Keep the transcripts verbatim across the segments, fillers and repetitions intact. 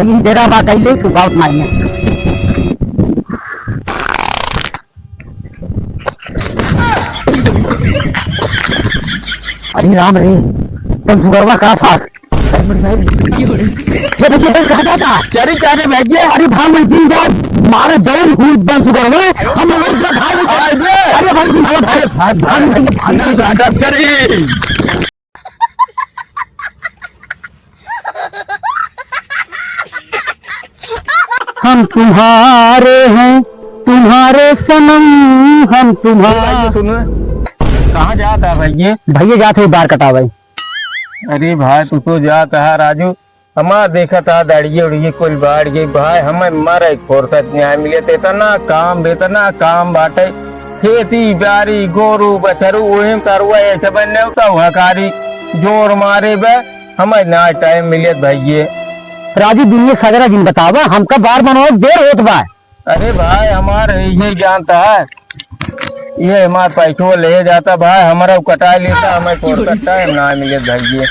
तीन जगह बा कइले, तू बात मानिए। अरे राम रे, तुम सुगरवा का साथ। ये देखिए, कहाँ जाता? चली, चली, भैया। अरे भाग, मैं जी जाओ, मारे जौन हूँ बंसुगरवा, हम लोग का भाग। अरे भाई, भाग, भाग, भाग, भाग, भाग, भाग, भाग, भाग, चली। हम तुम्हारे हैं, तुम्हारे सनम, हम तुम्हारे। सुनो, कहाँ जाता है भैया? भैया जात है बार कटावे। अरे भाई, तू तो जात है राजू, हमार देखत हा, दाढ़िये उड़िये कुल बाढ़ गई भाई, हमें मरे फुर्सत नाहीं मिलत, इतना काम, इतना काम बाटे, खेती बारी, गोरू बछरू, ओहिम तरुआ, ऐसे बन्ने होता हुआ कारी, जोर मारे बे, हमें ना टाइम मिलत भइये। राजू, दुनिया सगरा दिन बतावा, हमका बार बनावे देर होत बा। अरे भाई, हमार इहे जानता है, ये हमार पैसो ले जाता भाई, हमरा कटाई लेता, हमें फुर्सत टाइम ना मिले भइये।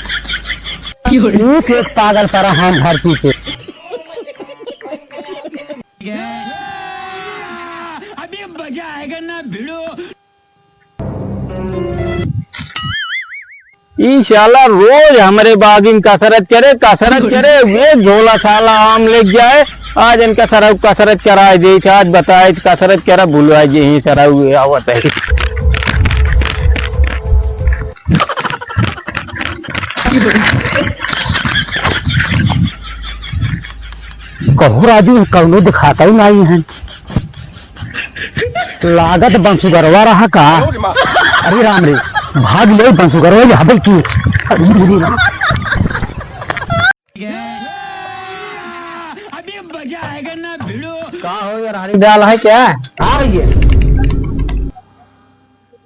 एक एक पागल परा हम धरती पे। अभी मजा आएगा ना भिड़ो। ई साला रोज हमरे बागिन कसरत करे, कसरत करे, वे झोला साला आम लेके जाए। आज इनका सरऊ कसरत कराए दे, आज बताए कसरत करा, भुलवाए जे ही सरऊ आवत है। कहो राजू, कौनो दिखाता ही नहीं है। लागत बंसुगरवा रहा का? अरे राम रे, भाग ले बंसुगरवा, ये हबल की। अरे रे राम। अभी मजा आएगा ना भिड़ो। का हो यार, हरी दाल है क्या? हाँ भैया।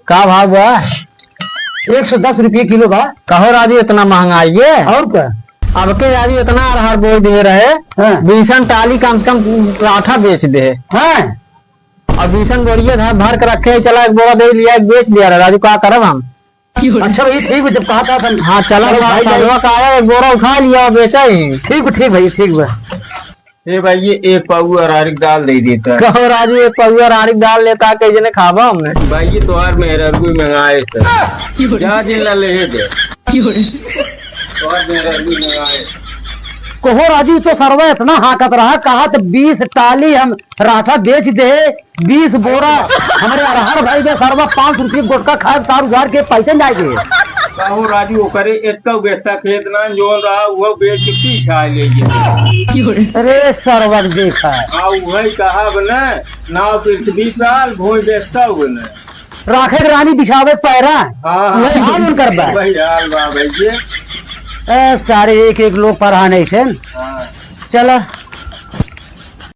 का भाव बा? एक सौ दस रुपये किलो बा। कहो राजू, इतना महंगा ये? और का? अब के राजू इतना अरहर बोई दे रहे, हाँ। बीसन टाली कम से कम राठा बेच दे। हाँ। अब बीसन बोरिया घर भर के रखे, चला एक बोरा दे लिया, एक बेच दिया रहे। राजू, का करब हम? अच्छा भाई, ठीक बा, जब कहा था अपन। हाँ, चला चलो भाई, भाई। का आया, एक बोरा उठा लिया, बेचा ही। ठीक बा, ठीक भाई, ठीक बा। ए भाई, ये एक पाऊ अरहर की दाल दे देता। कहो राजू, एक पाऊ अरहर की दाल लेता, कई जने खाबा हमने। भाई, ये तोहार मेहरारू मंगाए थे। जा दिन ला ले दे। तोहार मेहरारू मंगाए। कहो राजू, तो सरवा इतना हाकत रहा, कहा तो बीस टाली हम राठा बेच दे, बीस बोरा हमरे अरहर भाई के सरवा पाँच सौ रुपये गुटखा खाए, सार उधार के पैसे नहीं दे। कहूँ राजू, ओकरे एक तो बेचता खेत ना, जोन रहा, वो बेच के पी खा ले ये। अरे सरवा के देखा। हाँ, वही कहा बने, नाव पृथ्वी पाल, भोई बेचता हुए ने। राखे के रानी बिछावे पैरा, हाँ, हाँ। वही हाल उनकर बा। वही हाल बा भैया। ए, सारे एक एक लोग पढ़ा नहीं थे। हाँ। चला।